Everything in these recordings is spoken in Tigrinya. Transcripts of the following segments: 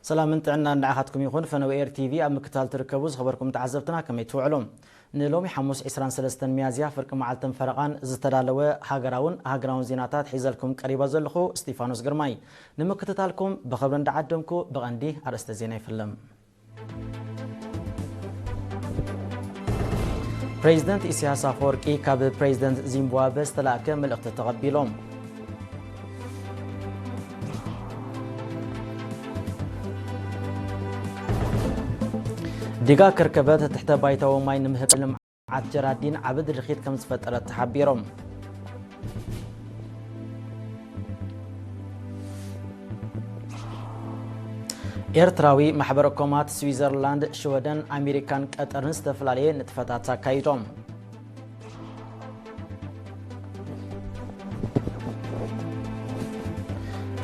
ሰላምን ጥዕናን ንዓኻትኩም ይኹን። ፈነወ ኤር ቲቪ ኣብ ምክታል ትርከቡ ዝኸበርኩም ተዓዘብትና ከመይ ትውዕሉ? ንሎሚ ሓሙስ ዕስራን ሰለስተን ሚያዝያ ፍርቂ መዓልትን ፈረቓን ዝተዳለወ ሃገራውን ሃገራውን ዜናታት ሒዘልኩም ቀሪበ ዘለኹ እስጢፋኖስ ግርማይ። ንምክትታልኩም ብኽብሪ እንዳዓደምኩ ብቐንዲ ኣርእስተ ዜና ይፍለም። ፕሬዚደንት ኢሳያስ ኣፈወርቂ ካብ ፕሬዚደንት ዚምባብወ ዝተላእከ መልእኽቲ ተቐቢሎም። ዲጋ ከርከበት ትሕተ ባይታዊ ማይ ንምህብ ልምዓት ጀራዲን ዓቢ ድርኺት ከም ዝፈጠረት ተሓቢሮም። ኤርትራዊ ማሕበረ ኮማት ስዊዘርላንድ፣ ሽወደን፣ ኣሜሪካን ቀጠርን ዝተፈላለየ ንጥፈታት ኣካይዶም።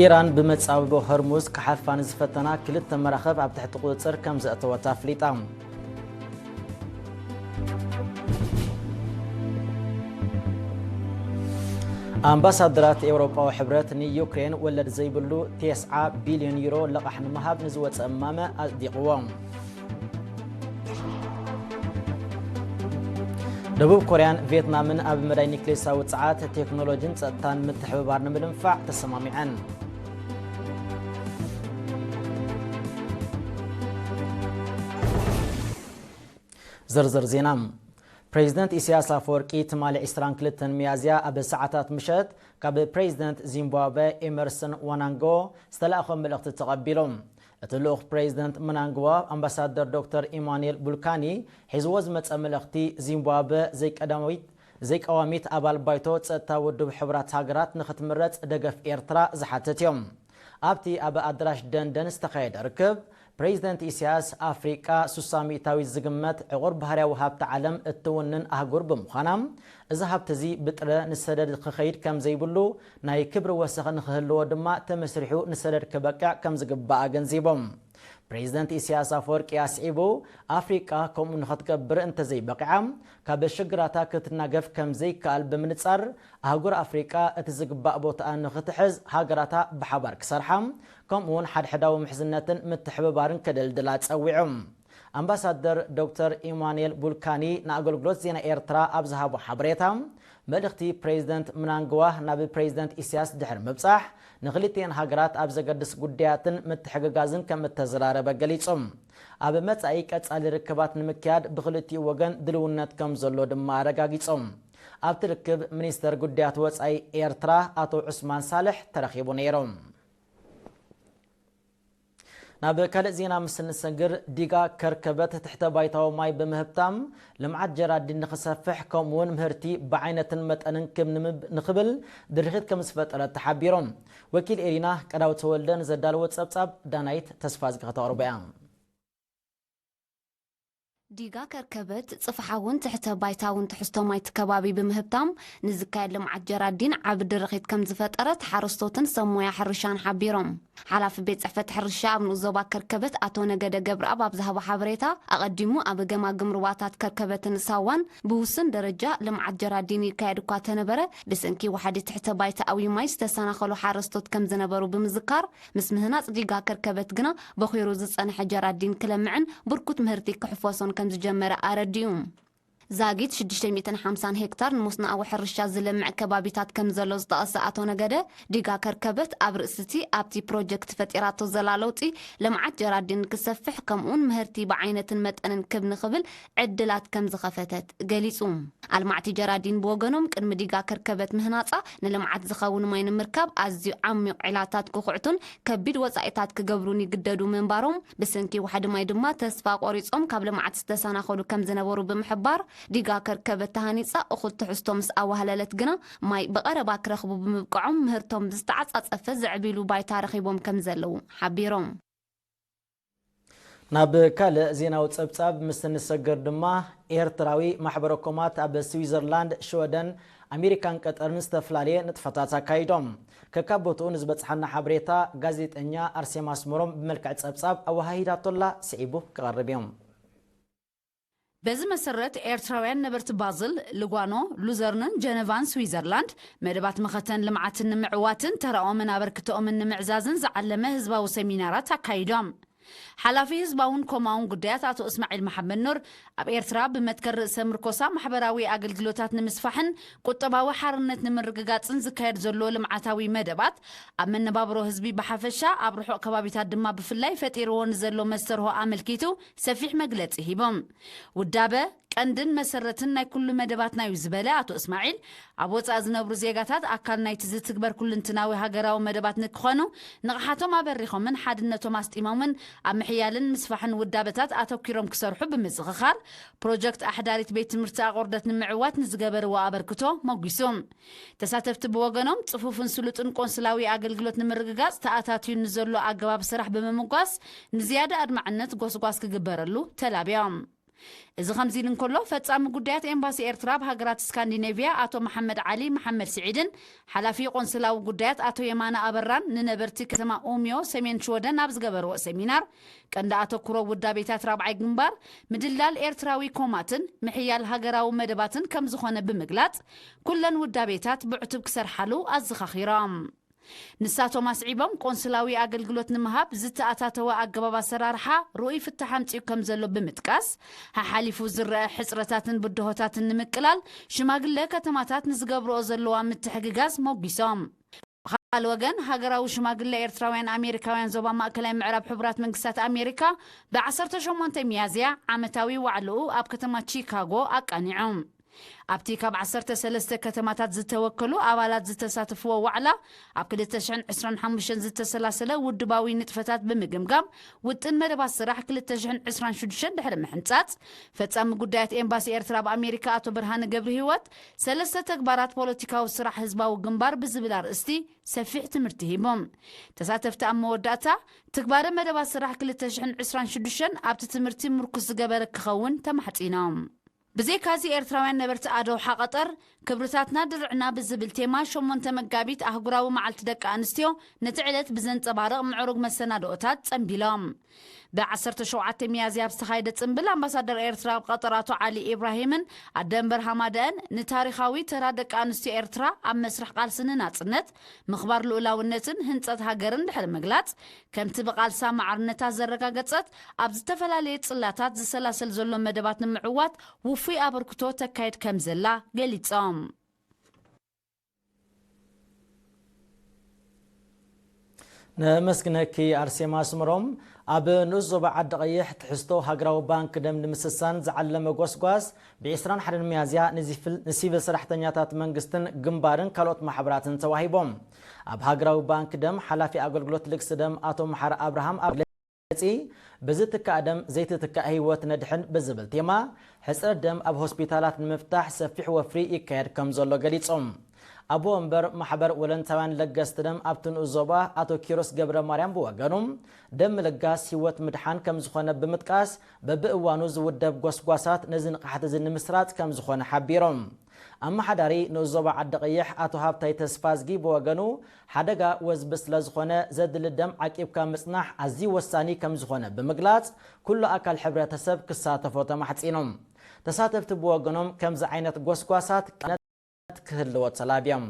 ኢራን ብመጻብቦ ሆርሙዝ ክሓልፋ ንዝፈተና ክልተ መራኽብ ኣብ ትሕቲ ቁጽጽር ከም ዘእተወት ኣፍሊጣ። ኣምባሳደራት ኤውሮጳዊ ሕብረት ንዩክሬን ወለድ ዘይብሉ ተስዓ ቢልዮን ዩሮ ለቓሕ ንምሃብ ንዝወጸ እማመ ኣጽዲቕዎ። ደቡብ ኮርያን ቪየትናምን ኣብ መዳይ ኒክሌሳዊ ጸዓት፣ ቴክኖሎጂን ጸጥታን ምትሕብባር ንምድንፋዕ ተሰማሚዐን። ዝርዝር ዜና። ፕሬዚደንት ኢሳያስ ኣፈወርቂ ትማሊ ዕስራን ክልተን ሚያዝያ ኣብ ሰዓታት ምሸት ካብ ፕሬዚደንት ዚምባብወ ኤመርሰን ዋናንጎ ዝተላእኸ መልእኽቲ ተቐቢሉ። እቲ ልኡኽ ፕሬዚደንት ምናንግዋ ኣምባሳደር ዶክተር ኢማኑኤል ቡልካኒ ሒዝዎ ዝመጸ መልእኽቲ፣ ዚምባብወ ዘይቀዳማዊት ዘይቀዋሚት ኣባል ባይቶ ጸጥታ ውድብ ሕቡራት ሃገራት ንኽትምረጽ ደገፍ ኤርትራ ዝሓትት እዮም። ኣብቲ ኣብ ኣዳራሽ ደንደን ዝተኻየደ ርክብ፣ ፕሬዚደንት ኢሳያስ፣ ኣፍሪቃ ሱሳ ሚእታዊት ዝግመት ዕቑር ባህርያዊ ሃብቲ ዓለም እትውንን ኣህጉር ብምዃና፣ እዚ ሃብቲ እዚ ብጥረ ንሰደድ ክኸይድ ከም ዘይብሉ፣ ናይ ክብሪ ወሰኽ ንኽህልዎ ድማ ተመስሪሑ ንሰደድ ክበቅዕ ከም ዝግባእ ኣገንዚቦም። ፕሬዚደንት ኢሳያስ ኣፈወርቂ ኣስዒቡ፣ ኣፍሪቃ ከምኡ ንኽትገብር እንተዘይበቂዓ፣ ካብ ሽግራታ ክትናገፍ ከም ዘይከኣል ብምንጻር፣ ኣህጉር ኣፍሪቃ እቲ ዝግባእ ቦታኣ ንኽትሕዝ ሃገራታ ብሓባር ክሰርሓ፣ ከምኡ እውን ሓድሕዳዊ ምሕዝነትን ምትሕብባርን ከደልድላ ጸዊዑ። ኣምባሳደር ዶክተር ኢማኑኤል ቡልካኒ ንኣገልግሎት ዜና ኤርትራ ኣብ ዝሃቦ ሓበሬታ፣ መልእኽቲ ፕሬዚደንት ምናንግዋ ናብ ፕሬዚደንት ኢሳያስ ድሕሪ ምብጻሕ፣ ንኽልቲኤን ሃገራት ኣብ ዘገድስ ጉዳያትን ምትሕግጋዝን ከም እተዘራረበ ገሊጹ። ኣብ መጻኢ ቀጻሊ ርክባት ንምክያድ ብኽልቲኡ ወገን ድልውነት ከም ዘሎ ድማ ኣረጋጊጾም። ኣብቲ ርክብ ሚኒስተር ጉዳያት ወጻኢ ኤርትራ ኣቶ ዑስማን ሳልሕ ተረኺቡ ነይሩ። ናብ ካልእ ዜና ምስ እንሰግር፣ ዲጋ ከርከበት ትሕተ ባይታዊ ማይ ብምህብታም ልምዓት ጀራዲን ንኽሰፍሕ፣ ከምኡውን ምህርቲ ብዓይነትን መጠንን ክብ ንምብ-፣ ንኽብል ድርኺት ከም ዝፈጠረት ተሓቢሮም። ወኪል ኤሪና ቀዳው ተወልደ ንዘዳለዎ ጸብጻብ ዳናይት ተስፋዝጊ ከተቕርቦ እያ። ዲጋ ከርከበት ጽፍሓውን ትሕተ ባይታውን ትሕዝቶ ማይቲ ከባቢ ብምህብታም ንዝካየድ ልምዓት ጀራዲን ዓቢ ድርኺት ከም ዝፈጠረት ሓረስቶትን ሰብ ሞያ ሕርሻን ሓቢሮም። ሓላፊ ቤት ጽሕፈት ሕርሻ ኣብ ንኡስ ዞባ ከርከበት ኣቶ ነገደ ገብረኣብ ኣብ ዝሃቦ ሓበሬታ፣ ኣቐዲሙ ኣብ ገማግም ሩባታት ከርከበትን ሳዋን ብውስን ደረጃ ልምዓት ጀራዲን ይካየድ እኳ ተነበረ፣ ብሰንኪ ዋሕዲ ትሕተ ባይታኣዊ ማይ ዝተሰናኸሉ ሓረስቶት ከም ዝነበሩ ብምዝካር፣ ምስ ምህናጽ ዲጋ ከርከበት ግና በኺሩ ዝጸንሐ ጀራዲን ክለምዕን ብርኩት ምህርቲ ክሕፈሶን ከም ዝጀመረ ኣረዲኡ። ዛጊት ሽዱሽተ ሚእትን ሓምሳን ሄክታር ንመስኖኣዊ ሕርሻ ዝለምዕ ከባቢታት ከም ዘሎ ዝጠቐሰ ኣቶ ነገደ፣ ዲጋ ከርከበት ኣብ ርእሲ እቲ ኣብቲ ፕሮጀክት ፈጢራቶ ዘላ ለውጢ ልምዓት ጀራዲን ክሰፍሕ፣ ከምኡውን ምህርቲ ብዓይነትን መጠንን ክብ ንኽብል ዕድላት ከም ዝኸፈተት ገሊጹ። ኣልማዕቲ ጀራዲን ብወገኖም፣ ቅድሚ ዲጋ ከርከበት ምህናጻ ንልምዓት ዝኸውን ማይ ንምርካብ ኣዝዩ ዓሚቕ ዒላታት ክኹዕቱን ከቢድ ወጻኢታት ክገብሩን ይግደዱ ምንባሮም፣ ብሰንኪ ዋሕዲ ማይ ድማ ተስፋ ቆሪጾም ካብ ልምዓት ዝተሰናኸሉ ከም ዝነበሩ ብምሕባር፣ ዲጋ ከርከበት ተሃኒጻ እኹል ትሕዝቶ ምስ ኣዋህለለት ግና፣ ማይ ብቐረባ ክረኽቡ ብምብቅዖም፣ ምህርቶም ብዝተዓጻጸፈ ዘዕቢሉ ባይታ ረኺቦም ከም ዘለዉ ሓቢሮም። ናብ ካልእ ዜናዊ ጸብጻብ ምስ እንሰገር ድማ፣ ኤርትራዊ ማሕበረ ኮማት ኣብ ስዊዘርላንድ፣ ሽወደን፣ ኣሜሪካን ቀጠርን ዝተፈላለየ ንጥፈታት ኣካይዶም። ከካብ ቦትኡ ንዝበጽሓና ሓበሬታ ጋዜጠኛ ኣርሴማ ኣስመሮም ብመልክዕ ጸብጻብ ኣወሃሂዳቶላ፣ ስዒቡ ክቐርብ እዮም። በዚ መሰረት፣ ኤርትራውያን ነበርቲ ባዝል፣ ልጓኖ፣ ሉዘርንን ጀነቫን ስዊዘርላንድ፣ መደባት መኸተን ልምዓትን ንምዕዋትን ተራኦምን ኣበርክቶኦምን ንምዕዛዝን ዝዓለመ ህዝባዊ ሰሚናራት ኣካይዶም። ሓላፊ ህዝባውን ኮማውን ጉዳያት ኣቶ እስማዒል መሓመድ ኑር፣ ኣብ ኤርትራ ብመትከል ርእሰ ምርኮሳ ማሕበራዊ ኣገልግሎታት ንምስፋሕን ቁጠባዊ ሓርነት ንምርግጋጽን ዝካየድ ዘሎ ልምዓታዊ መደባት፣ ኣብ መነባብሮ ህዝቢ ብሓፈሻ፣ ኣብ ርሑቕ ከባቢታት ድማ ብፍላይ ፈጢርዎ ንዘሎ መስተርሆ ኣመልኪቱ ሰፊሕ መግለጺ ሂቦም። ውዳበ፣ ቀንድን መሰረትን ናይ ኩሉ መደባትና እዩ ዝበለ ኣቶ እስማዒል፣ ኣብ ወጻኢ ዝነብሩ ዜጋታት ኣካል ናይቲ ዝትግበር ኩልንትናዊ ሃገራዊ መደባት ንክኾኑ፣ ንቕሓቶም ኣበሪኾምን ሓድነቶም ኣስጢሞምን ኣብ ምሕያልን ምስፋሕን ውዳበታት ኣተኲሮም ክሰርሑ ብምዝኽኻር፣ ፕሮጀክት ኣሕዳሪት ቤት ትምህርቲ ኣቑርደት ንምዕዋት ንዝገበርዎ ኣበርክቶ ሞጒሱ። ተሳተፍቲ ብወገኖም፣ ጽፉፍን ስሉጥን ቆንስላዊ ኣገልግሎት ንምርግጋጽ ተኣታትዩ ንዘሎ ኣገባብ ስራሕ ብምምጓስ፣ ንዝያዳ ኣድማዕነት ጎስጓስ ክግበረሉ ተላብዮም። እዚ ከምዚ ኢሉ እንከሎ፣ ፈጻሚ ጉዳያት ኤምባሲ ኤርትራ ኣብ ሃገራት ስካንዲኔቭያ ኣቶ መሓመድ ዓሊ መሓመድ ስዒድን ሓላፊ ቆንስላዊ ጉዳያት ኣቶ የማነ ኣበራን ንነበርቲ ከተማ ኡምዮ ሰሜን ሽወደን ኣብ ዝገበርዎ ሰሚናር፣ ቀንዲ ኣተኩሮ ውዳቤታት ራብዓይ ግንባር ምድላል ኤርትራዊ ኮማትን ምሕያል ሃገራዊ መደባትን ከም ዝኾነ ብምግላጽ፣ ኩለን ውዳቤታት ብዕቱብ ክሰርሓሉ ኣዘኻኺሮም። ንሳቶም ኣስዒቦም፣ ቆንስላዊ ኣገልግሎት ንምሃብ ዝተኣታተወ ኣገባብ ኣሰራርሓ ርኡይ ፍታሕ ኣምጺኡ ከም ዘሎ ብምጥቃስ፣ ሓሓሊፉ ዝረአ ሕጽረታትን ብድሆታትን ንምቅላል ሽማግለ ከተማታት ንዝገብርኦ ዘለዋ ምትሕግጋዝ ሞጒሶም። ብኻልእ ወገን፣ ሃገራዊ ሽማግለ ኤርትራውያን ኣሜሪካውያን ዞባ ማእከላይ ምዕራብ ሕቡራት መንግስታት ኣሜሪካ ብ ዓሰርተ ሸሞንተ ሚያዝያ ዓመታዊ ዋዕልኡ ኣብ ከተማ ቺካጎ ኣቃኒዑ። ኣብቲ ካብ ዓሰርተ ሰለስተ ከተማታት ዝተወከሉ ኣባላት ዝተሳተፍዎ ዋዕላ፣ ኣብ ክልተ ሽሕን ዕስራን ሓሙሽተን ዝተሰላሰለ ውድባዊ ንጥፈታት ብምግምጋም፣ ውጥን መደባት ስራሕ ክልተ ሽሕን ዕስራን ሽዱሽተን ድሕሪ ምሕንጻጽ፣ ፈጻሚ ጉዳያት ኤምባሲ ኤርትራ ኣብ ኣሜሪካ ኣቶ ብርሃነ ገብረሂወት፣ ሰለስተ ተግባራት ፖለቲካዊ ስራሕ ህዝባዊ ግንባር ብዝብል ኣርእስቲ ሰፊሕ ትምህርቲ ሂቦም። ተሳተፍቲ ኣብ መወዳእታ፣ ትግባረ መደባት ስራሕ ክልተ ሽሕን ዕስራን ሽዱሽተን ኣብቲ ትምህርቲ ምርኩስ ዝገበረ ክኸውን ተማሕጺኖም። ብዘይካዚ፣ ኤርትራውያን ነበርቲ ኣዶውሓ ቀጠር፣ ክብርታትና ድርዕና ብዝብል ቴማ፣ ሸሞንተ መጋቢት ኣህጉራዊ መዓልቲ ደቂ ኣንስትዮ ነቲ ዕለት ብዘንጸባርቕ ምዕሩግ መሰናድኦታት ጸንቢሎም። ብ ዓሰርተ ሸውዓተ ሚያዝያ ኣብ ዝተኻየደ ጽንብል፣ ኣምባሳደር ኤርትራ ኣብ ቀጠር ኣቶ ዓሊ ኢብራሂምን ኣደ እምበር ሃማደአን ንታሪኻዊ ተራ ደቂ ኣንስትዮ ኤርትራ ኣብ መስርሕ ቃልሲ ንናጽነት፣ ምኽባር ልኡላውነትን ህንጸት ሃገርን ድሕሪ ምግላጽ፣ ከምቲ ብቃልሳ ማዕርነታ ዘረጋገጸት፣ ኣብ ዝተፈላለየ ጽላታት ዝሰላሰል ዘሎ መደባት ንምዕዋት ውፉይ ኣበርክቶ ተካይድ ከም ዘላ ገሊጾም። ነመስግነኪ ኣርሴማ ኣስመሮም። ኣብ ንኡስ ዞባ ዓዲ ቀይሕ ትሕዝቶ ሃገራዊ ባንክ ደም ንምስሳን ዝዓለመ ጎስጓስ ብ ዕስራን ሓደን ሚያዝያ ንዚፍል-፣ ንሲቪል ሰራሕተኛታት መንግስትን ግንባርን ካልኦት ማሕበራትን ተዋሂቦም። ኣብ ሃገራዊ ባንክ ደም ሓላፊ ኣገልግሎት ልግሲ ደም ኣቶ መሓሪ ኣብርሃም ኣብ መግለጺ፣ ብዝትካእ ደም ዘይትትካእ ህይወት ነድሕን ብዝብል ቴማ፣ ሕጽረት ደም ኣብ ሆስፒታላት ንምፍታሕ ሰፊሕ ወፍሪ ይካየድ ከም ዘሎ ገሊጾም። ኣቦ ወንበር ማሕበር ወለንታውያን ለገስቲ ደም ኣብቲ ንኡስ ዞባ ኣቶ ኪሮስ ገብረ ማርያም ብወገኑ፣ ደም ምልጋስ ህይወት ምድሓን ከም ዝኾነ ብምጥቃስ፣ በብእዋኑ ዝውደብ ጎስጓሳት ነዚ ንቕሓት እዚ ንምስራጽ ከም ዝኾነ ሓቢሮም። ኣመሓዳሪ ንኡስ ዞባ ዓዲ ቀይሕ ኣቶ ሃብታይ ተስፋዝጊ ብወገኑ፣ ሓደጋ ወዝቢ ስለ ዝኾነ፣ ዘድሊ ደም ዓቂብካ ምጽናሕ ኣዝዩ ወሳኒ ከም ዝኾነ ብምግላጽ፣ ኩሉ ኣካል ሕብረተሰብ ክሳተፎ ተማሕጺኖም። ተሳተፍቲ ብወገኖም፣ ከምዚ ዓይነት ጎስጓሳት ክህልዎ ተላብዮም።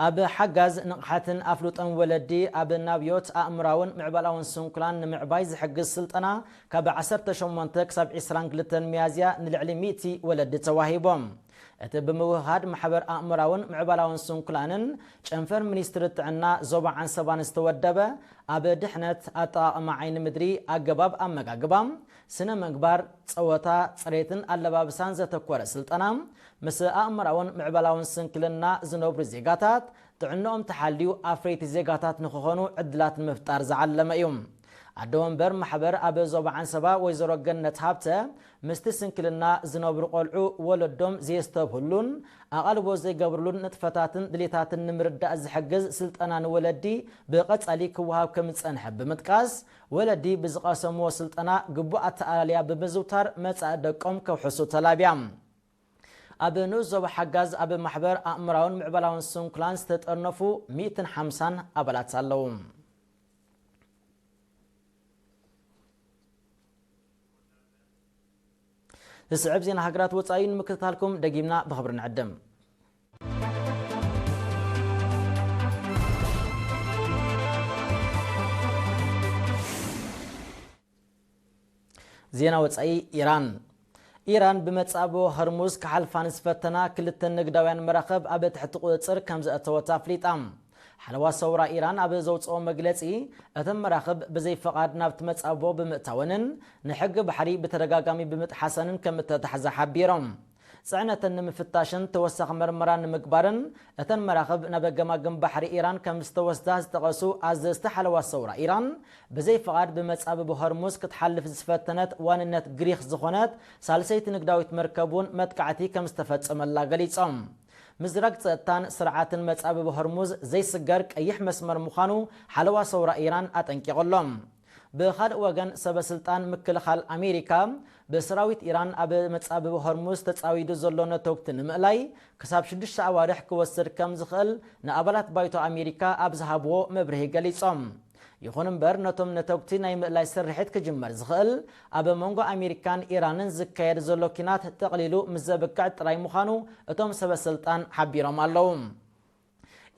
ኣብ ሓጋዝ ንቕሓትን ኣፍልጦን ወለዲ ኣብ ናብዮት ኣእምራውን ምዕባላውን ስንኩላን ንምዕባይ ዝሕግዝ ስልጠና ካብ ዓሰርተ ሸሞንተ ክሳብ ዕስራን ክልተን ሚያዝያ ንልዕሊ ሚእቲ ወለዲ ተዋሂቦም። እቲ ብምውህሃድ ማሕበር ኣእምራውን ምዕባላውን ስንኩላንን ጨንፈር ሚኒስትሪ ጥዕና ዞባ ዓንሰባን ዝተወደበ ኣብ ድሕነት ኣጠቓቕማ ዓይኒ ምድሪ ኣገባብ ኣመጋግባ፣ ስነ ምግባር፣ ጸወታ፣ ጽሬትን ኣለባብሳን ዘተኮረ ስልጠና፣ ምስ ኣእምራውን ምዕባላውን ስንክልና ዝነብሩ ዜጋታት ጥዕንኦም ተሓልዩ ኣፍረይቲ ዜጋታት ንክኾኑ ዕድላት ንምፍጣር ዝዓለመ እዩ። ኣደ ወንበር ማሕበር ኣብ ዞባ ዓንሰባ ወይዘሮ ገነት ሃብተ፣ ምስቲ ስንክልና ዝነብሩ ቆልዑ ወለዶም ዘየስተብህሉን ኣቓልቦ ዘይገብርሉን ንጥፈታትን ድሌታትን ንምርዳእ ዝሕግዝ ስልጠና ንወለዲ ብቐጻሊ ክወሃብ ከም ዝጸንሐ ብምጥቃስ፣ ወለዲ ብዝቐሰምዎ ስልጠና ግቡእ ኣተኣላልያ ብምዝውታር መጻኢ ደቆም ከውሕሱ ተላብያ። ኣብ ንኡስ ዞባ ሓጋዝ ኣብ ማሕበር ኣእምራውን ምዕባላውን ስንኩላን ዝተጠርነፉ ሚእትን ሓምሳን ኣባላት ኣለዉ። ዝስዕብ ዜና ሃገራት ወጻኢ ንምክትታልኩም ደጊምና ብኽብሪ ንዕድም። ዜና ወጻኢ። ኢራን ኢራን ብመጻብቦ ሆርሙዝ ክሓልፋ ንዝፈተና ክልተ ንግዳውያን መራኽብ ኣብ ትሕቲ ቁጽጽር ከም ዘእተወት ኣፍሊጣ። ሓለዋ ሰውራ ኢራን ኣብ ዘውጽኦ መግለጺ፣ እተን መራኽብ ብዘይ ፈቓድ ናብቲ መጻብቦ ብምእታወንን ንሕጊ ባሕሪ ብተደጋጋሚ ብምጥሓሰንን ከም እተታሕዛ ሓቢሮም። ጽዕነተን ንምፍታሽን ተወሳኺ መርመራ ንምግባርን እተን መራኽብ ናብ ገማግም ባሕሪ ኢራን ከም ዝተወስዳ ዝጠቐሱ ኣዘዝቲ ሓለዋ ሰውራ ኢራን፣ ብዘይ ፍቓድ ብመጻብብ ሆርሙዝ ክትሓልፍ ዝፈተነት ዋንነት ግሪኽ ዝኾነት ሳልሰይቲ ንግዳዊት መርከብ እውን መጥቃዕቲ ከም ዝተፈጸመላ ገሊጾም። ምዝራግ ጸጥታን ስርዓትን መጻብብ ሆርሙዝ ዘይስገር ቀይሕ መስመር ምዃኑ ሓለዋ ሰውራ ኢራን ኣጠንቂቑ ኣሎ። ብኻልእ ወገን፣ ሰበ ስልጣን ምክልኻል ኣሜሪካ፣ ብሰራዊት ኢራን ኣብ መጻብብ ሆርሙዝ ተጻዊዱ ዘሎ ነተውግቲ ንምእላይ ክሳብ ሽዱሽተ ኣዋርሕ ክወስድ ከም ዝኽእል ንኣባላት ባይቶ ኣሜሪካ ኣብ ዝሃብዎ መብርሂ ገሊጾም። ይኹን እምበር፣ ነቶም ነተውግቲ ናይ ምእላይ ስርሒት ክጅመር ዝኽእል ኣብ መንጎ ኣሜሪካን ኢራንን ዝካየድ ዘሎ ኲናት ጠቕሊሉ ምስ ዘብቅዕ ጥራይ ምዃኑ እቶም ሰበ ስልጣን ሓቢሮም ኣለዉ።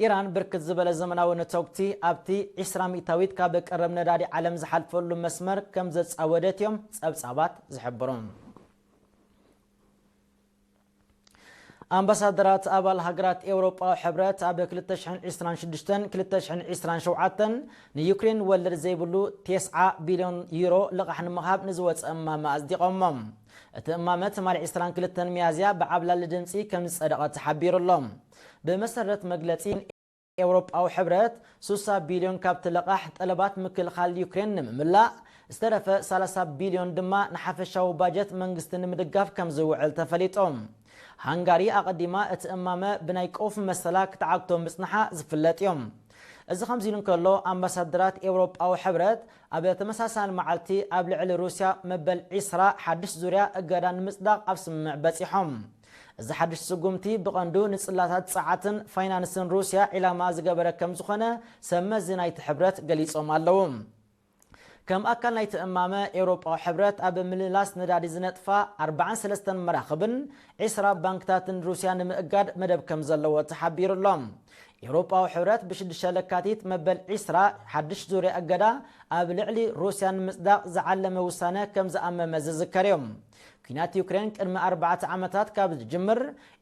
ኢራን ብርክት ዝበለ ዘመናዊ ነተውግቲ ኣብቲ ዒስራ ሚእታዊት ካብ ቀረብ ነዳዲ ዓለም ዝሓልፈሉ መስመር ከም ዘጻወደት እዮም ጸብጻባት ዝሕብሩ። ኣምባሳደራት ኣባል ሃገራት ኤውሮጳዊ ሕብረት ኣብ ክልተ ሽሕን ዕስራን ሽዱሽተን ክልተ ሽሕን ዕስራን ሸውዓተን ንዩክሬን ወለድ ዘይብሉ ተስዓ ቢልዮን ዩሮ ልቓሕ ንምሃብ ንዝወጸ እማመ ኣጽዲቖሞ። እቲ እማመ ትማሊ ዕስራን ክልተን ሚያዝያ ብዓብላሊ ድምጺ ከም ዝጸደቐ ተሓቢሩ ኣሎ። ብመሰረት መግለጺ፣ ኤውሮጳዊ ሕብረት ሱሳ ቢልዮን ካብቲ ለቓሕ ጠለባት ምክልኻል ዩክሬን ንምምላእ፣ ዝተረፈ ሰላሳ ቢልዮን ድማ ንሓፈሻዊ ባጀት መንግስቲ ንምድጋፍ ከም ዝውዕል ተፈሊጡ። ሃንጋሪ ኣቐዲማ እቲ እማመ ብናይ ቀውፊ መሰላ ክትዓግቶ ምጽንሓ ዝፍለጥ እዩ። እዚ ከምዚ ኢሉ እንከሎ፣ ኣምባሳደራት ኤውሮጳዊ ሕብረት ኣብ ተመሳሳሊ መዓልቲ ኣብ ልዕሊ ሩስያ መበል ዒስራ ሓድሽ ዙርያ እገዳ ንምጽዳቕ ኣብ ስምምዕ በጺሖም። እዚ ሓድሽ ስጉምቲ ብቐንዱ ንጽላታት ጸዓትን ፋይናንስን ሩስያ ዒላማ ዝገበረ ከም ዝኾነ ሰብ መዚ ናይቲ ሕብረት ገሊጾም ኣለዉ። ከም ኣካል ናይቲ እማመ፣ ኤውሮጳዊ ሕብረት ኣብ ምልላስ ነዳዲ ዝነጥፋ ኣርባዓን ሰለስተን መራኽብን ዒስራ ባንክታትን ሩስያ ንምእጋድ መደብ ከም ዘለዎ ተሓቢሩ ኣሎ። ኤውሮጳዊ ሕብረት ብሽዱሽተ ለካቲት መበል ዒስራ ሓድሽ ዙርያ እገዳ ኣብ ልዕሊ ሩስያ ንምጽዳቕ ዝዓለመ ውሳነ ከም ዝኣመመ ዝዝከር እዩ። ኲናት ዩክሬን ቅድሚ ኣርባዕተ ዓመታት ካብ ዝጅምር፣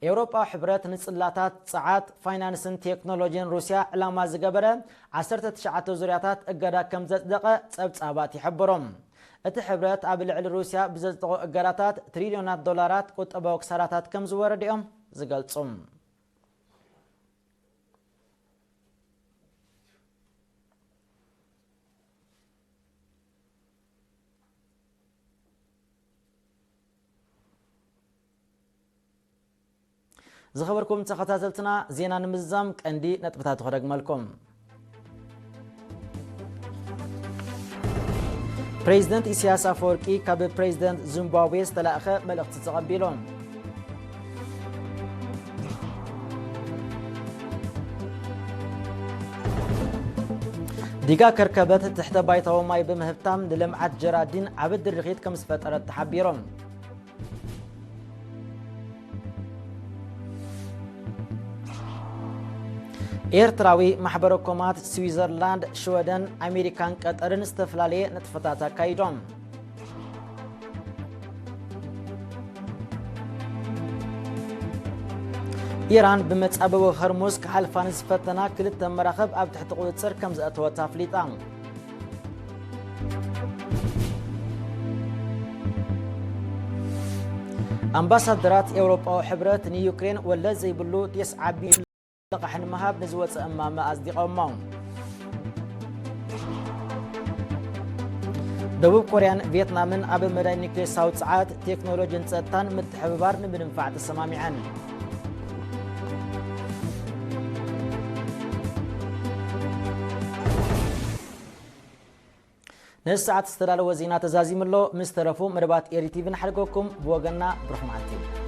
ኤውሮጳዊ ሕብረት ንጽላታት ጸዓት፣ ፋይናንስን ቴክኖሎጂን ሩስያ ዕላማ ዝገበረ ዓሰርተ ትሽዓተ ዙርያታት እገዳ ከም ዘጽደቐ ጸብጻባት ይሕብሩ። እቲ ሕብረት ኣብ ልዕሊ ሩስያ ብዘጽደቖ እገዳታት ትሪልዮናት ዶላራት ቁጠባዊ ክሳራታት ከም ዝወረደ እዮም ዝገልጹ። ዝኸበርኩም ተኸታተልትና፣ ዜና ንምዝዛም ቀንዲ ነጥብታት ክደግመልኩም። ፕሬዚደንት ኢሳያስ ኣፈወርቂ ካብ ፕሬዚደንት ዚምባብዌ ዝተላእኸ መልእኽቲ ተቐቢሉ። ዲጋ ከርከበት ትሕተ ባይታዊ ማይ ብምህብታም ንልምዓት ጀራዲን ዓቢ ድርኺት ከም ዝፈጠረት ተሓቢሩ። ኤርትራዊ ማሕበረ ኮማት ስዊዘርላንድ፣ ሽወደን፣ ኣሜሪካን ቀጠርን ዝተፈላለየ ንጥፈታት ኣካይዶም። ኢራን ብመጻብቦ ሆርሙዝ ክሓልፋ ንዝፈተና ክልተ መራኽብ ኣብ ትሕቲ ቁጽጽር ከም ዘእተወት ኣፍሊጣ። ኣምባሳደራት ኤውሮጳዊ ሕብረት ንዩክሬን ወለድ ዘይብሉ ቴስዓ ቢልዮን ልቓሕ ንምሃብ ንዝወጸ እማመ ኣጽዲቖሞ። ደቡብ ኮርያን ቪየትናምን ኣብ መዳይ ኒክሌሳዊ ጸዓት፣ ቴክኖሎጂን ጸጥታን ምትሕብባር ንምድንፋዕ ተሰማሚዐን። ነዚ ሰዓት ዝተዳለወ ዜና ተዛዚሙ ኣሎ። ምስ ተረፉ መደባት ኤሪ ቲቪ ንሓድገኩም። ብወገንና ብሩኽ መዓልቲ።